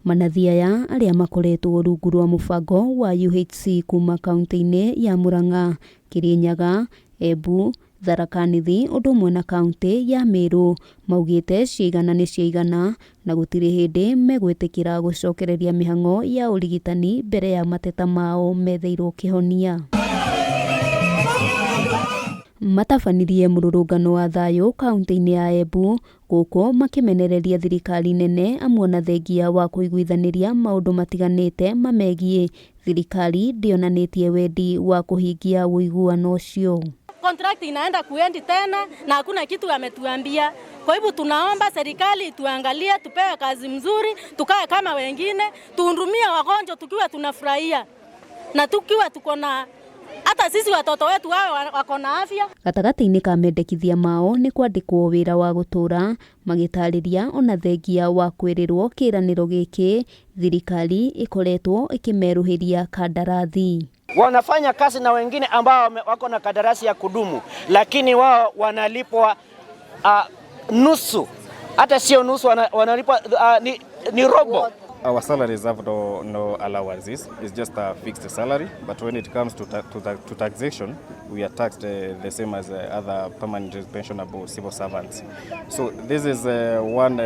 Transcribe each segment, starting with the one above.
Manathi aya arĩa makoretwo rungu rwa mũbango wa UHC kuma kaunti-inĩ ya Murang'a, Kirinyaga, Embu, Tharaka Nithi ũndũ ũmwe na kaunti ya Meru maugĩte ciaigana nĩ ciaigana na gũtirĩ hĩndĩ megwĩtĩkĩra gũcokereria mĩhang'o ya ũrigitani mbere ya mateta mao metheirwo kĩhonia. Matabanirie mũrũrũngano wa thayũ kaunti-inĩ ya Embu gũkũ makĩmenereria thirikari nene amu ona thengia wa kũiguithanĩria maũndũ matiganĩte mamegiĩ thirikari ndĩonanĩtie wendi wa kũhingia ũiguano ũcio. Contract inaenda kuend tena na hakuna kitu ametuambia. Kwa hivyo tunaomba serikali tuangalie, tupewe kazi mzuri, tukae kama wengine, tuhudumie wagonjwa tukiwa tunafurahia na tukiwa tuko na hata sisi watoto wetu wawe wako na afya. Gatagatĩ-inĩ ka mendekithia mao nĩ kwandĩkwo wĩra wa gũtũũra magĩtarĩria ona thengia wa kwĩrĩrwo kĩĩranĩro gĩkĩ thirikari ĩkoretwo ĩkĩmerũhĩria kandarathi. Wanafanya kazi na wengine ambao wako na kandarasi ya kudumu, lakini wao wanalipwa nusu, hata sio nusu, wanalipwa ni robo. Our salaries have no allowances. It's just a fixed salary. But when it comes to taxation, we are taxed the same as other permanent pensionable civil servants. So this is one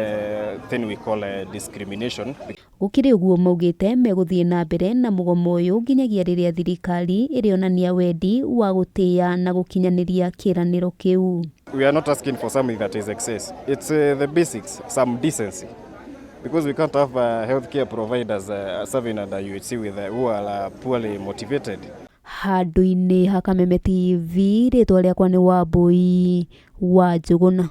thing we call discrimination. Gũkĩrĩ ũguo maugĩte megũthiĩ na mbere na mũgomo ũyũ nginyagia rĩrĩa thirikari ĩrĩonania wendi wa gũtĩĩa na gũkinyanĩria kĩĩranĩro kĩu. We are not asking for something that is excess. It's the basics, some decency. Because we can't have healthcare providers serving under UHC with who are poorly motivated. Handũ-inĩ ha Kameme TV rĩtwa rĩakwa nĩ Wambui wa Njũgũna.